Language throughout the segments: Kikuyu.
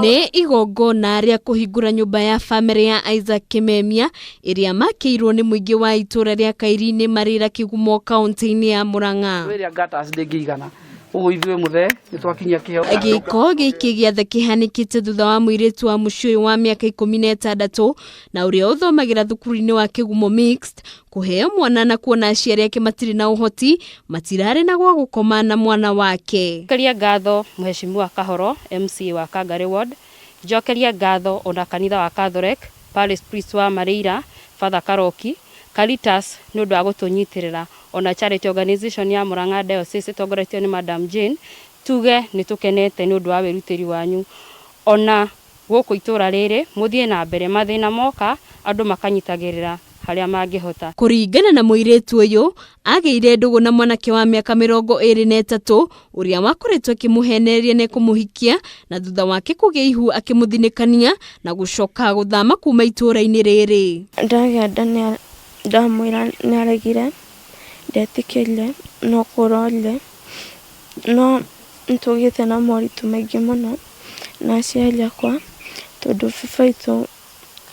Nĩ igongona rĩa kũhingũra nyũmba ya bamĩrĩ ya Isaac Kimemia ĩrĩa makĩirwo nĩ mũingĩ wa itũra rĩa Kairinĩ Marĩra Kĩgumo kaũntĩ-inĩ ya Murang'a. Ĩrĩa gutters ndĩngĩigana ũguo ithuĩ mũthee nĩ twakinyia kĩheo. Gĩko gĩkĩ gĩothe kĩhanĩkĩte thutha wa mũirĩtu wa mũciĩ ũyũ wa mĩaka 16 na ũrĩa ũthomagĩra thukuru-inĩ wa Kĩgumo Mixed kũheo mwana na kuona aciari ake matirĩ na ũhoti matirarĩ na gwa gũkoma na mwana wake. Njokerie ngatho Mheshimiwa Kahoro MCA wa Kangari Ward, njokerie ngatho ona kanitha wa Catholic, Parish Priest wa Marĩira Father Karoki, Caritas nĩ ũndũ wa gũtũnyitĩrĩra, ona Charity Organization ya Murang'a Diocese ĩtongoretio nĩ Madam Jane, tuge nĩ tũkenete nĩ ũndũ wa wĩrutĩri wanyu. Ona gũkũ itũra rĩrĩ mũthiĩ na mbere, mathĩna moka andũ makanyitagĩrĩra harĩa mangĩhota. Kũringana na mũirĩtu ũyũ, agĩire ndũgũ na mwanake wa mĩaka 23 ũrĩa wakoretwo akĩmũhenereria nĩ ekũmũhikia na thutha wake kũgĩa ihu akĩmũthinĩkania na gũcoka gũthama kuma itũra-inĩ rĩrĩ. Ndagĩa nda ndamwĩra nĩaregire, ndetĩkĩrire no kũra orire, no nĩtũgĩte na moritũ maingĩ mũno na aciari akwa tondũ baba witũ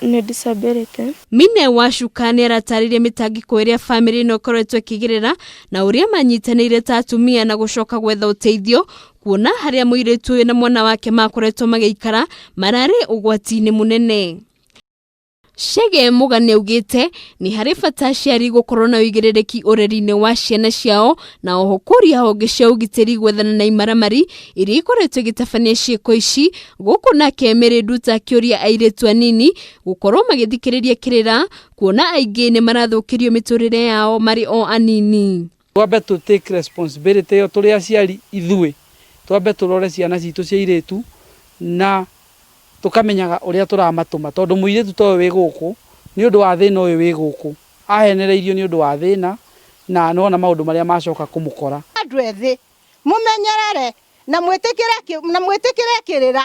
nĩ disability. Mine Wacuka nĩ aratarĩria mĩtangĩko ĩrĩa bamĩrĩ ĩno ĩkoretwo ĩkĩgerera na ũrĩa manyitanĩire ta atumia na gũcoka gwetha ũteithio kuona harĩa mũirĩtu ũyũ na mwana wake makoretwo magĩikara mararĩ ũgwati-inĩ mũnene. Chege Mũgane augĩte nĩ harĩ bata aciari gũkorwo na ũigĩrĩrĩki ũreri-inĩ wa ciana ciao na oho kũria honge cia ũgitĩri gwethana na imaramari iria ikoretwo igĩtabania ciĩko ici gũkũ nake Mary Nduta akĩũria airĩtu anini gũkorwo magĩthikĩrĩria kĩrĩra kuona aingĩ nĩ marathũkĩrio mĩtũrĩre yao marĩ o anini. Twambe tũ take responsibility ĩyo tũrĩ aciari ithuĩ, twambe tũrore ciana citũ cia airĩtu na tũkamenyaga ũrĩa tũramatũma tondũ mũirĩtu ta ũyũ wĩ gũkũ nĩ ũndũ wa thĩna ũyũ wĩ gũkũ ahenereirio nĩ ũndũ wa thĩna na nĩwona maũndũ marĩa macoka kũmũkora. Andũ ethĩ mũmenyerere na mwĩtĩkĩre na mwĩtĩkĩre kĩrĩra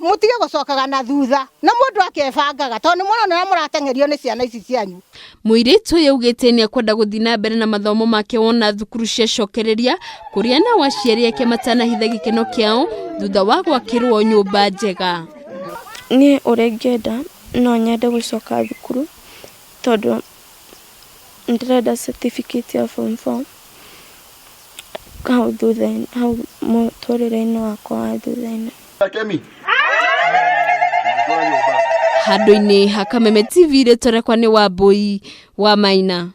mũtige gũcokaga na thutha na mũndũ akebangaga tondũ nĩ mũrona ũrĩa mũrateng'erio nĩ ciana ici cianyu. Mũirĩtu ũyũ augĩte nĩ ekwenda gũthiĩ na mbere na mathomo make wona thukuru ciacokereria kũrĩa nao aciari ake matanahitha gĩkeno kĩao thutha wa gwakĩrwo nyũmba njega. Niĩ ũrĩa ingĩenda no nyende gũcoka thukuru tondũ ndĩrenda certificate ya form four hau thutha-inĩ hau mũtũrĩre-inĩ wakwa wa thutha-inĩ. Handũ-inĩ ha Kameme TV rĩtwa rĩakwa nĩ Wambũi wa Maina.